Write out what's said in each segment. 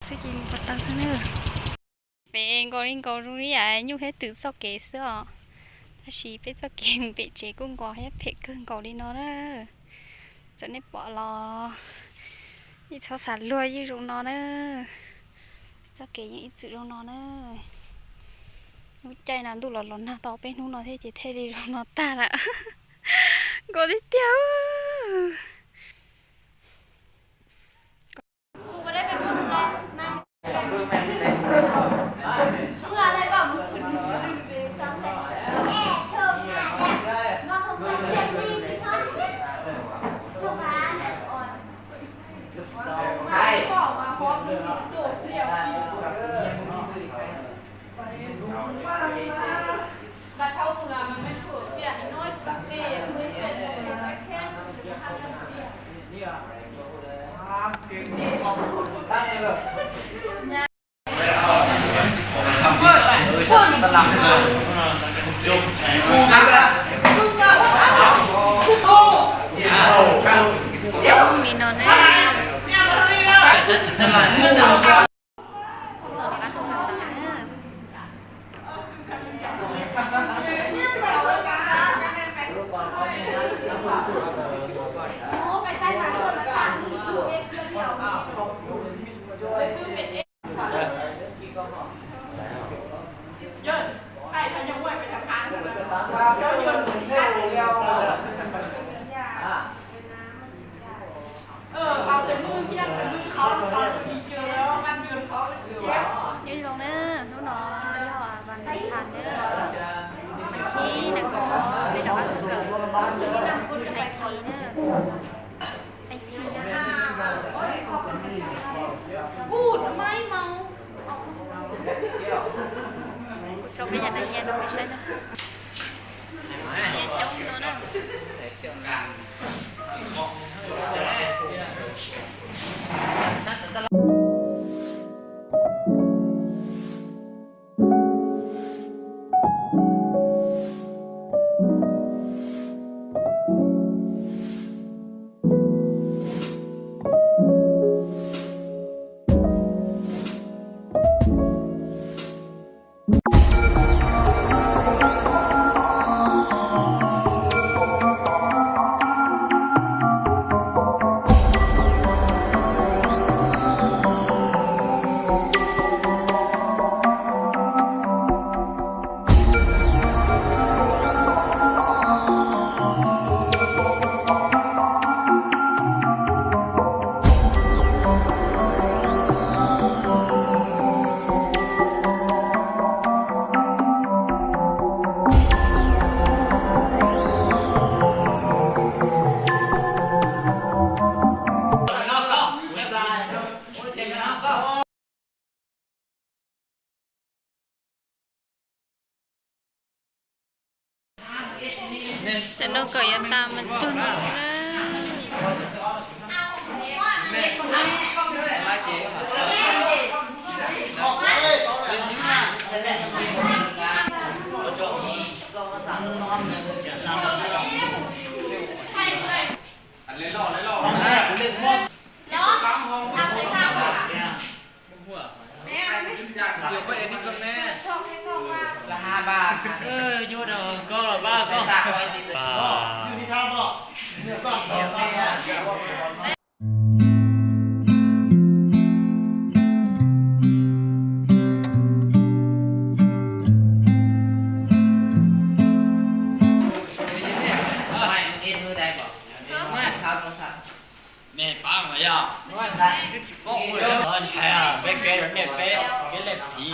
Xwb ces mus ko taw xwb na. Pem nkaus li nkaus zoo li yam nyuj thiab twm txoj kev xwb os. Tab sis peb txoj kev mus pem tsev kuj nkaus thiab phem kawg nkaus li no na. Txawm nej pom los yeej txhob xav luag, yeej zoo no na. Txoj kev yeej ib txwm zoo no na. Lub caij no ntuj los los nag tau peb hnub no thiab ces thiaj li zoo no tag lawm. Nkaus tiag tiag. Li no ne. Nyob zoo na, hnub no yog Valentine na, Valentine na, kom peb rov qab sib kawm, kuj Valentine na. Kuv tso peb cov nas yas no peb saib na. Nas yas coob no na. Tam no kom yuav tas mas tag no na. Peb kev lej phiv.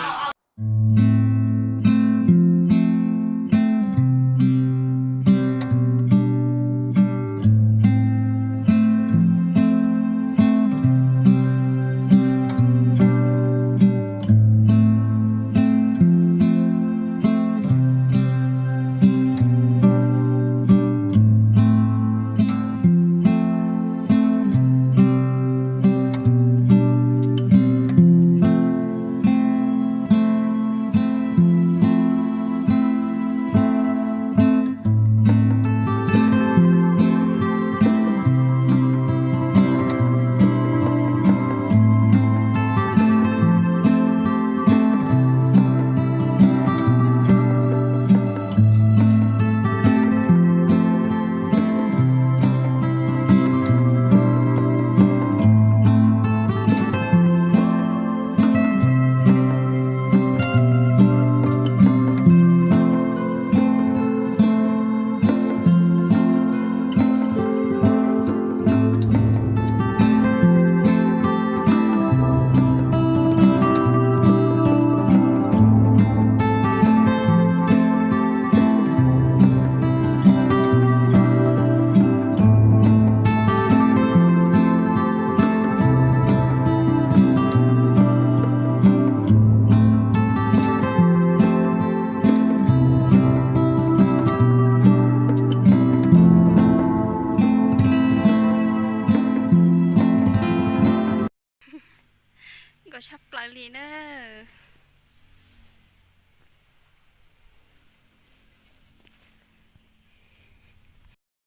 Nkauj tshaj plaws li na.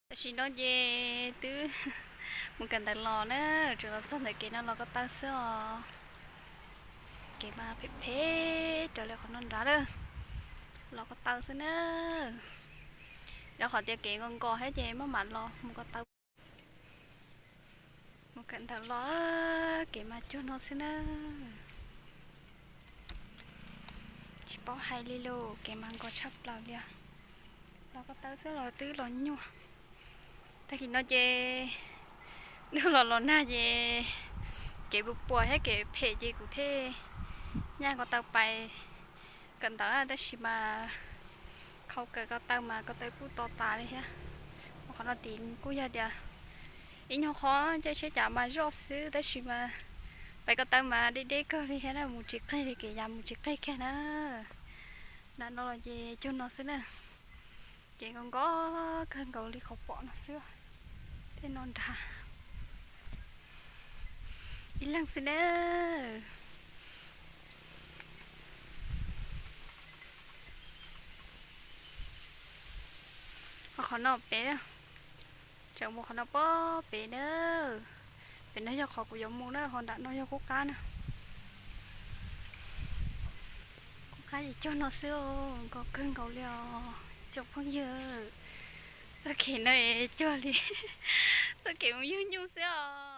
Tam sim no ces twb mus kawm ntawv los na, tsuas los txog ntawm kev no los ko taw xwb os. Kev mas phem phem raws li qhov no nrad lawm, los ko taw xwb na. Rau qhov tias kev nkos nkos thiab ces maj mam los mus ko taw. Mus kawm ntawv los kev mas cuag no xwb na. Tsis paub hais li lauj, kev mas nkos tshaj plaws li os. Los ko taw xwb los twb los nyuaj. Tag kis no ces ntuj los los nag ces kev puas puas thiab kev phem ces kuv thiaj nyaj ko taw pais kawm ntawv, tab sis mas khau kawm ko taw mas ko taw kuj to tas li thiab. Qhov no tid kuj yog tias ib nyuag qhov caij tsheb cas mas zoj xwb, tab sis mas pais ko taw mas deb deb kawg li thiab na, mus tsis qeg li, kev ya mus tsis qeg kiag na. Nram no los ces cuag no xwb na. Ces nkos nkos kawg nkaus li qhov pom no xwb, tej no nrad ib leeg xwb na. Ho qhov no pem, tseem mus qhov no pob pem na. Pem no yog qhov kuv yuav mus na, ho nram no yog qub qab na. Qub qab ces cuag no xwb, nkos kawg nkaus li os tsoom phooj ywg. Txoj kev no es cuag li txoj kev mus yug nyuj xwb os.